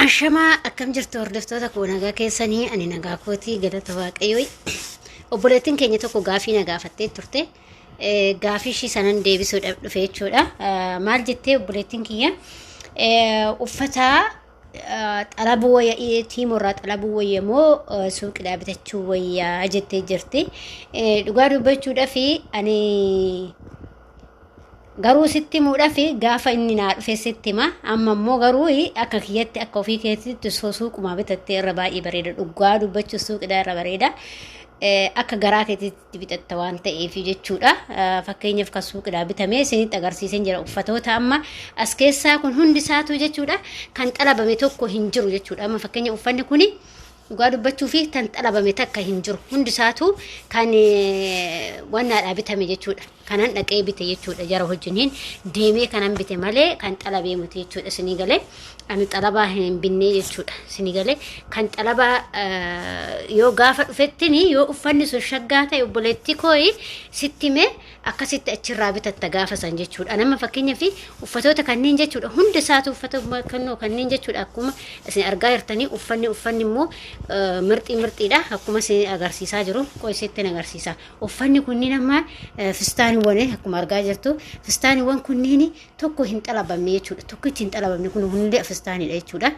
Ashamaa, akkam jirtu hordoftoota koo? Nagaa keessanii? Ani nagaa kootii, galata Waaqayyoo. Obboleettiin keenya tokko gaafii na gaafattee turte. Gaafii ishii sanan deebisuudhaaf dhufe jechuudha. Maal jettee obboleettiin kiyya? Uffata xalabuu wayya, Temu irraa xalabuu wayya moo suuqidhaa bitachuu wayyaa jettee jirti. Dhugaa dubbachuudhaaf, ani garuu sitti himuudhaaf gaafa inni naa dhufe sitti hima. Amma immoo garuu akka kiyyatti, akka ofii keetitti suuqumaa bitattee irra baay'ee bareeda. Dhugaa dubbachuu, suuqidhaa irra bareeda. Akka garaa keetitti bitatta waan ta'eef jechuudha. Fakkeenyaaf, kan suuqidhaa bitamee isinitti agarsiiseen jira. Uffatoota amma as keessaa kun hundi isaatu jechuudha, kan xalabame tokko hin jiru jechuudha. Amma fakkeenya, uffanni kuni dhugaa dubbachuu fi kan xalabame takka hin jiru. Hundi isaatu kan wannaadhaa bitame jechuudha. Kanan dhaqee bite jechuudha. Jara wajjiniin deemee kanan bite malee kan xalabee miti jechuudha. Isinii galee, ani xalabaa hin binnee jechuudha. Isinii galee, kan xalabaa yoo gaafa dhufettini, yoo uffanni sun shaggaa ta'e, obboleettii kooyi, sitti himee akkasitti achirraa bitatta gaafa san jechuudha. Nama fakkeenyaaf, uffatoota kanneen jechuudha, hundi isaatu uffata kannoo kanneen jechuudha. Akkuma isin argaa jirtanii, uffanni immoo mirxii mirxiidha. Akkuma isin agarsiisaa jiru, qo'isitti agarsiisa. Uffanni kunniin amma fistaaniiwwan, akkuma argaa jirtu, fistaaniiwwan kunniin tokko hin xalabamne jechuudha. Tokkichi hin xalabamne. Kun hundee fistaaniidha jechuudha.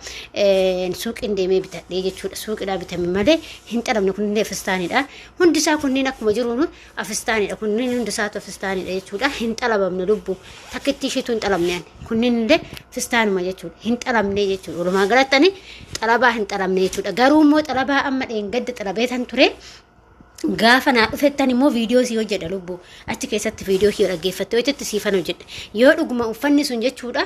Suuqiin deemee bitadhee jechuudha. Suuqiidhaa bitame malee hin xalabne. Kun hundee fistaaniidha. Hundi isaa kunniin akkuma jiruun afistaaniidha. Kunniin hundi isaatu afistaaniidha jechuudha. Hin xalabamne lubbu. Takkitti ishiitu hin xalabne. Kunniin illee fistaanuma jechuudha. Hin xalabne jechuudha. Walumaa galatti ani xalabaa hin xalabne jechuudha. Garuu immoo xalabaa amma dheengadda xalabeetan ture. Gaafa naa dhufettan immoo viidiyoo sii hojjedha lubbu. Achi keessatti viidiyoo kiyya dhaggeeffatte hojjette siifan hojjedha. Yoo dhuguma uffanni sun jechuudha,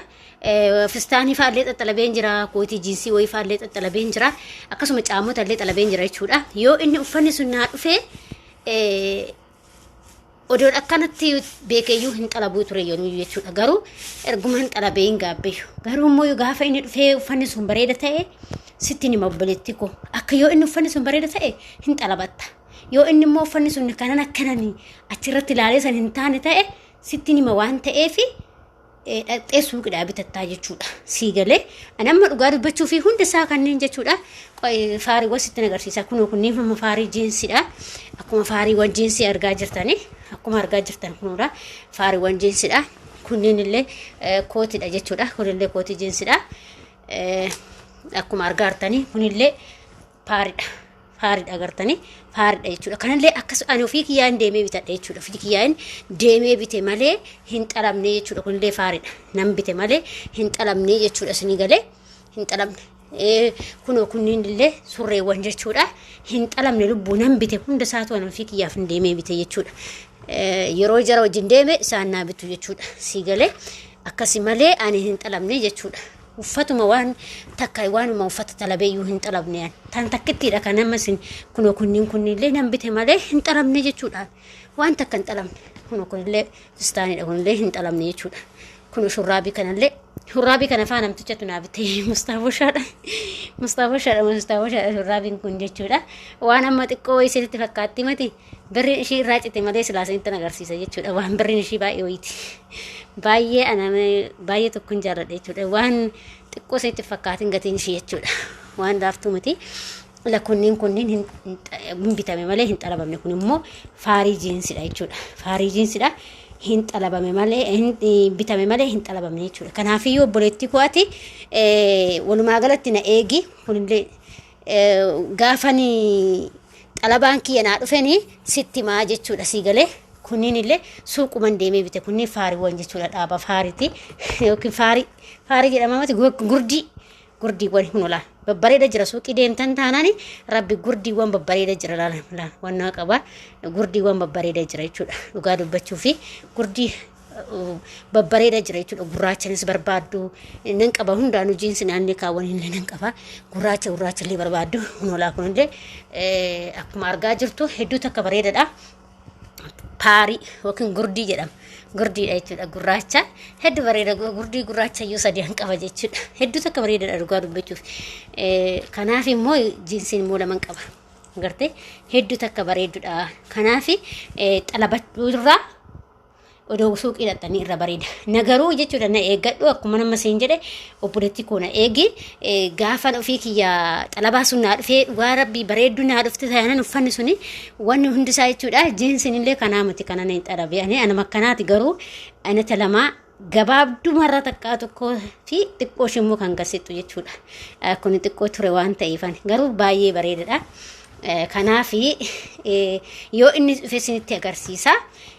fistaanii fa'aallee xaxalabeen jira, kootii jiinsii wayii fa'aallee xaxalabeen jira, akkasuma caamota illee xalabeen jira jechuudha. Yoo inni uffanni sun naa dhufee, odoon akkanatti beekeeyyuu hin xalabuu ture yoonuu jechuudha. Garuu erguma hin xalabee hin gaabbeeyyu. Garuu immoo gaafa inni dhufee uffanni sun bareeda ta'e, sitti nima obboleetti koo. Akka yoo inni uffanni sun bareeda ta'e, hin xalabatta. Yoo inni immoo uffanni sun kanan akkananii achirratti ilaalee san hin taane ta'e, sitti nima waan ta'eefi dhaqxee suuqidhaa bitattaa jechuudha. Sii galee, ani amma dhugaa dubbachuu fi hundi isaa kanneen jechuudha. Faariiwwan sitti agarsiisa. Kunoo, kunneen amma faarii jiinsiidha. Akkuma faariiwwan jiinsii argaa jirtani. Akkuma argaa jirtan kunuudha. Faariiwwan jiinsiidha. Kunneen illee kootiidha jechuudha. Kunillee kootii jiinsiidha. Akkuma argaa jirtanii, kunillee paariidha. Faariidha, agartanii, faariidha jechuudha. Kanallee akkas ani ofii kiyyaan deemee bitadha jechuudha. Ofii kiyyaan deemee bite malee hin xalabne jechuudha. Kunillee faariidha. Nan bite malee hin xalabne jechuudha. Isinii galee, hin xalabne. Kunoo, kunniin illee surreewwan jechuudha. Hin xalabne lubbuu, nan bite. Hunda isaatu ani ofii kiyyaaf hin deemee bite jechuudha. Yeroo jara wajjin deeme isaan naa bitu jechuudha. Sii galee, akkasi malee ani hin xalabne jechuudha. Uffatuma waan takka, waanuma uffata xalabeeyyuu hin xalabne ani. Tan takkittiidha kan amma isin kunoo kunniin kunniillee nan bite malee hin xalabne jechuudha. Waan takka hin xalabne. Kunoo, kunillee fistaanidha, kunillee hin xalabne jechuudha. Kunoo, shurraabii kanallee, shurraabii kana faa namtichatu naa bite, mustaafoshaadha. Mustaafoshaadha, mustaafoshaadha shurraabiin kun jechuudha. Waan amma xiqqoo wayii isinitti fakkaatti mati, birriin ishii irraa cite malee silaa isinitti agarsiisa jechuudha. Waan birriin ishii baay'ee wayiiti. Baay'ee ana baay'ee tokkon jaalladha jechuudha. Waan xiqqoo isinitti fakkaatin gatiin ishii jechuudha. Waan laaftuu miti. Ila, kunniin hin bitame malee hin xalabamne. Kun immoo faarii jiinsidha jechuudha. Faarii jiinsidha. Hin xalabame malee, hin bitame malee hin xalabamne jechuudha. Kanaafiyyuu obboleettii koo, ati walumaa galatti na eegi. Kunillee gaafani xalabaan kiyya naa dhufeni sitti maa jechuudha. Sii galee, kunniin illee suuquman deemee bite. Kunniin faariiwwan jechuudha, dhaaba faariiti yookiin faarii faarii jedhama mati, gurdii gurdiiwwan kun olaan babbareeda jira. Suuqii deemtan taanaan, rabbi, gurdiiwwan babbareeda jira. Laala laala, wannaa qaba, gurdiiwwan babbareeda jira jechuudha. Dhugaa dubbachuu fi gurdii babbareeda jira jechuudha. Gurraachanis barbaaddu nan qaba, hundaanuu jiinsi naannoo kaawwan illee nan qaba. Gurraacha gurraacha illee barbaaddu hunolaa. Kunillee akkuma argaa jirtu hedduu takka bareedaadha. Paarii yookiin gurdii jedhama. Gurdiidha jechuudha, gurraacha. Hedduu bareeda, gurdii gurraacha iyyuu sadii han qaba jechuudha. Hedduu takka bareedaadha dhugaa dubbachuuf. Kanaaf immoo jiinsiin immoo laman qaba. Agartee, hedduu takka bareedudha. Kanaaf xalabachuu irraa Odoo suuqii dhaqxanii irra bareeda. Na garuu jechuudha na eeggadhu akkuma nama siin jedhe obboleetti koo na eegi gaafan ofii kiyya xalabaa sun naa dhufee dhugaa rabbii bareedduu naa dhufte taanaan uffanni suni wanni hundisaa jechuudha jiinsiin illee kanaa miti kana na hin xalabe ani anuma akkanaati garuu anata lamaa gabaabduu marra takkaa tokkoo fi xiqqoo ishee immoo kan gasittu jechuudha. Kun xiqqoo ture waan ta'eef garuu baay'ee bareedadha. Kanaaf yoo inni dhufe isinitti agarsiisa.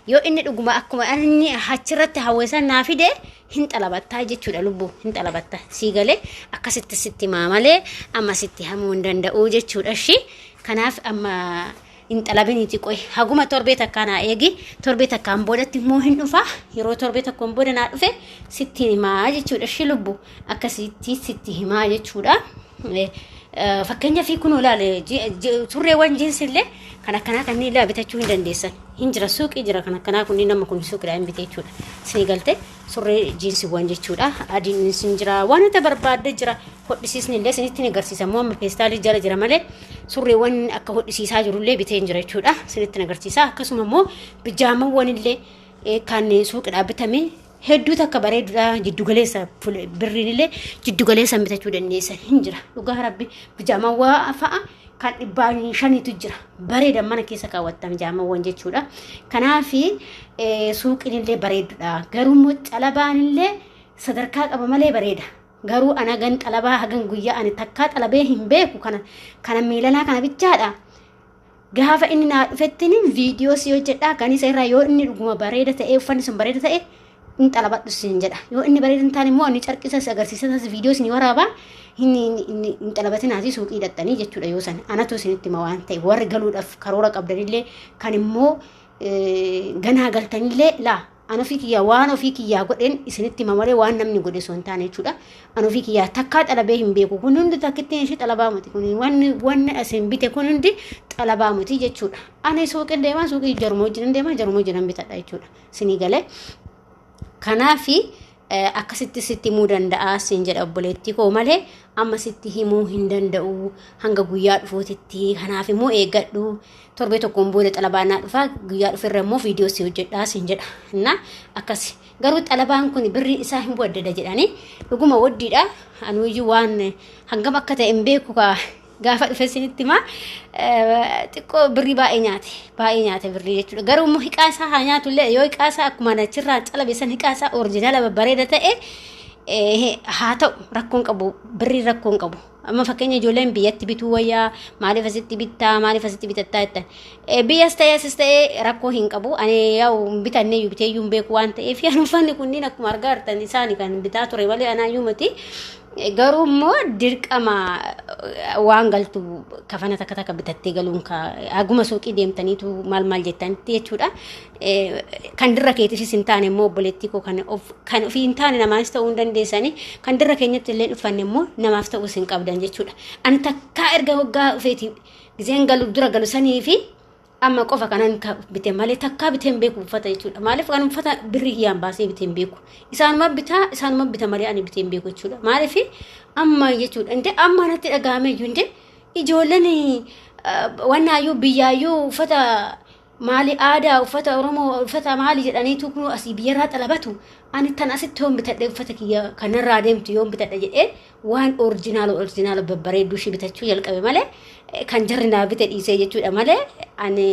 Yoo inni dhuguma akkuma inni achirratti hawweessan naa fide hin xalabattaa jechuudha lubbuu hin xalabatta. Sii galee akkasitti sitti himaa malee amma sitti hamuu hin danda'u jechuudha ishii. Kanaaf amma hin xalabiniiti qoy haguma torbee takkaa naa eegi torbee takkaan boodatti immoo hin dhufa yeroo torbee tokkoon booda naa dhufe sitti himaa jechuudha ishii lubbu akkasitti sitti himaa jechuudha. Fakkeenyaaf kun ilaale surreewwan jiinsi illee kan akkanaa kanneen illee bitachuu hin dandeessan. Hin jira suuqii jira kan akkanaa kunniin nama kun suuqiidhaa hin bite jechuudha. Isinii galte surree jiinsiiwwan jechuudha. Adiin isin jira wanta barbaadde jira hodhisiisni illee isinitti ni agarsiisa immoo amma feestaalii jala jira malee surreewwan akka hodhisiisaa jirullee bitee hin jira jechuudha. Isinitti ni agarsiisa akkasuma immoo bijaamawwan illee kan suuqiidhaa bitame hedduu takka bareedudha jiddu galeessa birriin illee jiddu galeessa bitachuu dandeessan hin jira dhugaa rabbi bijaamawwan fa'a kan dhibbaan shaniitu jira bareeda mana keessa kaawwattan bijaamawwan jechuudha kanaaf suuqiin illee bareedudha garuu immoo calabaan illee sadarkaa qaba malee bareeda garuu ana gan xalabaa hagan guyyaa ani takkaa xalabee hin beeku kana kana miilanaa kana bichaadha. Gaafa inni naa dhufettiin viidiyoo si hojjedha kan isa irraa yoo inni dhuguma bareeda ta'e uffanni sun bareeda ta'e hin xalabadhu siin jedha yoo inni bareeda hin taane immoo inni carqisa si agarsiisa viidiyoo isin waraaba hin xalabatinaati suuqii hidhattanii jechuudha yoo san anatu isinitti hima waan ta'e warri galuudhaaf karoora qabdanillee kan immoo ganaa galtanillee laa An ofii kiyyaa waan ofii kiyyaa godheen isinitti hima malee waan namni godhe osoo hin taane jechuudha. An ofii kiyyaa takkaa xalabee hin beeku. Kun hundi takkittiin ishee xalabaa miti. Kun wanni wanni asin bite kun hundi xalabaa miti jechuudha. Ani suuqiin deemaa suuqii jaruma wajjin deemaa jaruma wajjin bitadha jechuudha. Isinii galee. Kanaafi akkasitti sitti himuu danda'a siin jedha obboleettii koo malee amma sitti himuu hin danda'u hanga guyyaa dhufuutitti kanaaf immoo eeggadhu torbee tokkoon booda xalabaan naa dhufa guyyaa dhuferra immoo viidiyoo si hojjedhaa siin jedha na akkasi garuu xalabaan kun birriin isaa hin waddada jedhanii dhuguma waddiidha anuuyyuu waan hangam akka ta'e hin beeku kaa gaafa dhufe isinitti himaa xiqqoo birrii baay'ee nyaate baay'ee nyaate birrii jechuudha garuu immoo hiqaa isaa haa nyaatu illee yoo hiqaa isaa akkuma achirraa calabe san hiqaa isaa orijinaala babbareeda ta'e haa ta'u rakkoon qabu birrii rakkoon qabu amma fakkeenya ijoolleen biyyatti bituu wayyaa maaliif asitti bittaa maaliif asitti bitattaa jettan biyyas ta'e asis ta'e rakkoo hin qabu ani yaa'u bitannee iyyuu bitee iyyuu hin beeku waan ta'eef ani uffanni kunniin akkuma argaa jirtan isaani kan bitaa ture malee anaayyuu miti. Garuu immoo dirqama waan galtu kafana takka takka bitattee galuun haguma suuqii deemtaniitu maal maal jettanitti jechuudha. Kan dirra keetifis hin taane immoo obboleettii koo kan kan ofii hin taane namaanis ta'uu hin dandeessanii kan dirra keenyatti illee dhuffanne immoo namaaf ta'uus hin qabdan jechuudha. Ani takkaa erga waggaa dhufeeti gizeen galu dura galu sanii fi amma qofa kanan bite malee takkaa bitee hin beeku uffata jechuudha. Maaliif kan uffata birrii kiyyaan baasee bitee hin beeku. Isaanuma bitaa isaanuma bita malee ani bitee hin beeku jechuudha. Maaliif amma jechuudha. Inte amma natti dhaga'ame iyyuu inte ijoolleen wannaayyuu biyyaayyuu uffata maali aadaa uffata Oromoo uffata maali jedhaniitu kun asii biyyarraa xalabatu ani tan asitti yoon bitadhe uffata kiyya kanarraa deemtu yoon bitadhe jedhee waan orijinaala orijinaala babbareedduu ishii bitachuu jalqabe malee kan jarri naa bite dhiisee jechuudha malee ani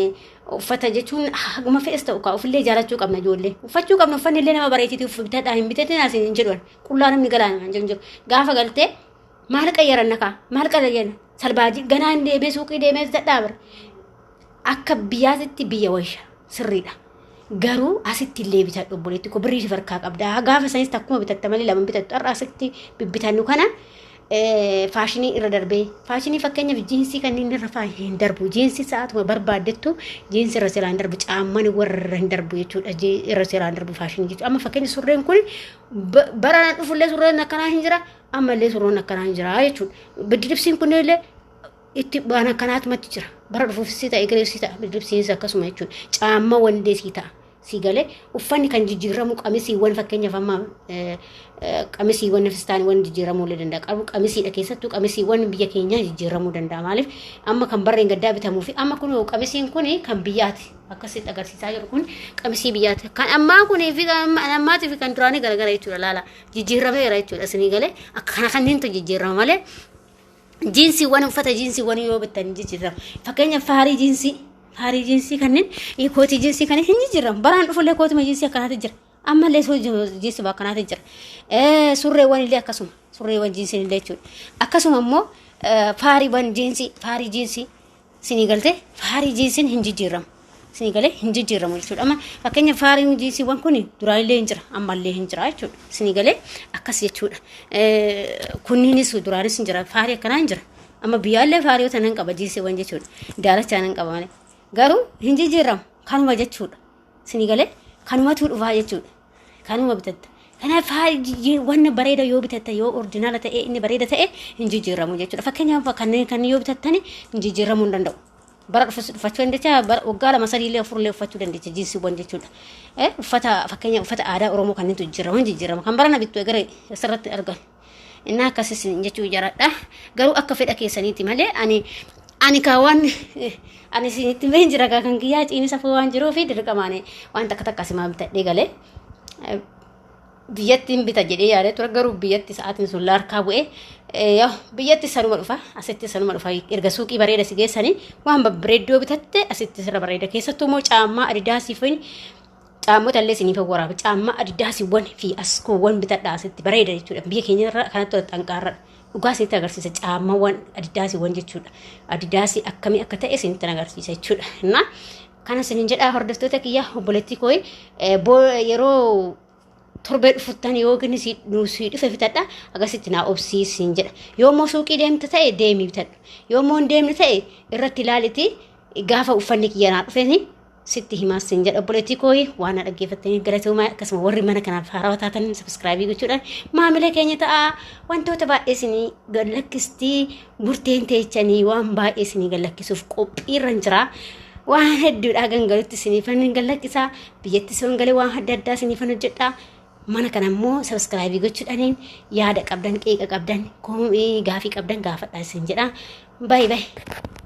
uffata jechuun haguma fe'es ta'u kaa ofillee jaalachuu qabna ijoollee uffachuu qabna uffanni illee nama bareechiti uff bitadhaa hin bitatin asiin hin jedhu qullaa namni galaa hin jiru gaafa galtee maal qayyaranna kaa maal qayyaranna salbaajii ganaan deemee suuqii deemee bitadhaa bara akka biyyaatitti biyya wayya sirriidha. Garuu asitti illee bitadhu obboleetti koo birrii si harkaa qabda. Gaafa sanis takkuma bitatta malee lama bitattu. Har'a asitti bibbitannu kana faashinii irra darbee faashinii fakkeenyaaf jiinsii kanneen irra faa hin darbu. Jiinsii sa'aatuma barbaadettu jiinsii irra seeraan darbu caamman warra hin darbu jechuudha. Irra seeraan darbu faashinii jechuudha. Amma fakkeenya surreen kun bara dhufullee surreen akkanaa hin jira ammallee surreen akkanaa hin jira jechuudha. Biddibsiin kunneen itti waan akkanaatumatti jira. Bara dhufuuf si ta'a egeree si ta'a biddibsiinis akkasuma jechuudha. Caamma wandee si ta'a. Si galee uffanni kan jijjiiramu qamisiiwwan fakkeenyaaf amma qamisiiwwan fistaaniiwwan jijjiiramuu illee danda'a. Qabu qamisiidha keessattuu qamisiiwwan biyya keenyaa jijjiiramuu danda'a. Maaliif amma kan barreen gaddaa bitamuu fi amma kun qamisiin kun kan biyyaati. Akkasitti agarsiisaa jiru kun qamisii biyyaati. Kan ammaa kunii fi kan ammaatii fi kan duraanii garagara jechuudha laala. Jijjiirameera jechuudha isinii galee akka kana kanneentu jijjiirama malee jiinsiiwwan uffata jiinsiiwwan yoo bittan jijjiirama. Fakkeenyaaf faarii jiinsii faarii jiinsii kanneen kootii jiinsii kanneen hin jijjiiramu. Baraan dhufullee kootuma jiinsii akkanaatu jira. Ammallee jiinsii akkanaatu jira. Surreewwan illee akkasuma surreewwan jiinsiin illee jechuudha. Akkasuma immoo faariiwwan jiinsii faarii jiinsii sinii galtee faarii jiinsiin hin jijjiiramu. Sinii galee hin jijjiiramu jechuudha. Amma fakkeenya faariin jiinsiiwwan kun duraanillee hin jira ammallee hin jira jechuudha. Sinii galee akkas jechuudha. Kunniinis duraanis hin jira faarii akkanaa hin jira. Amma biyyaallee faariyoota nan qaba jiinsiiwwan jechuudha. Daalachaa nan qaba malee. Garuu hin jijjiiramu kanuma jechuudha. Sinii galee kanumatu dhufaa jechuudha. Kanuma bitatta. Kanaaf wanna bareeda yoo bitatta yoo orjinaala ta'e inni bareeda ta'e hin jijjiiramu jechuudha. Fakkeenyaaf kanneen kan yoo bitattani hin jijjiiramuu hin danda'u. Bara dhufus uffachuu dandeecha bara waggaa lama sadii illee afur illee uffachuu dandeecha jiinsiiwwan jechuudha. Uffata fakkeenya uffata aadaa Oromoo kanneentu jijjiirama hin jijjiirama. Kan barana bittu egaree asirratti argan. Inni akkasis jechuu jaradha. Garuu akka fedha keessaniiti malee ani ani kaa waan ani isinitti hin jira kaa kan kiyyaa ciinisa fuu waan jiruu fi dirqamaan waan takka takka simaa bitadhee galee. Biyyatti hin bita jedhee yaadee ture garuu biyyatti sa'aatiin sun laarkaa bu'ee biyyatti sanuma dhufa asitti sanuma dhufa erga suuqii bareeda si geessanii waan babbareeddoo bitatte asitti sirra bareeda keessattuu immoo caammaa adidaasii fi caammota illee isiniif waraaba caammaa adidaasiiwwan fi askoowwan bitadha asitti bareeda jechuudha biyya keenya irra kanatti xanqaarra dhugaa isinitti agarsiisa caammaawwan adidaasiiwwan jechuudha adidaasii akkamii akka ta'e isinitti agarsiisa jechuudha na kana isinin jedhaa hordoftoota kiyya obboleettii koo yeroo torbee dhufuttan yookiin si dhufe bitadha akkasitti naa obsiisin jedha yoo immoo suuqii deemte ta'e deemii bitadhu yoo immoo hin deemne ta'e irratti ilaaliti gaafa uffanni kiyya naa dhufeeni sitti himaas sin jedha obboleettii koo waan na dhaggeeffattaniif galatoomaa akkasuma warri mana kanaaf haarawaa taatan sabiskiraabii gochuudhaan maamila keenya ta'a wantoota baay'ee isinii gallakkistii burteen teechanii waan baay'ee isinii gallakkisuuf qophiirra jira. Waan hedduudhaa gangalutti isiniifan gallakkisaa biyyatti soon galee waan adda addaa isiniifan hojjedhaa. Mana kana immoo sabiskiraabii gochuudhaan yaada qabdan qeeqa qabdan gaafii qabdan gaafadhaa isin jedha. Baay'ee baay'ee.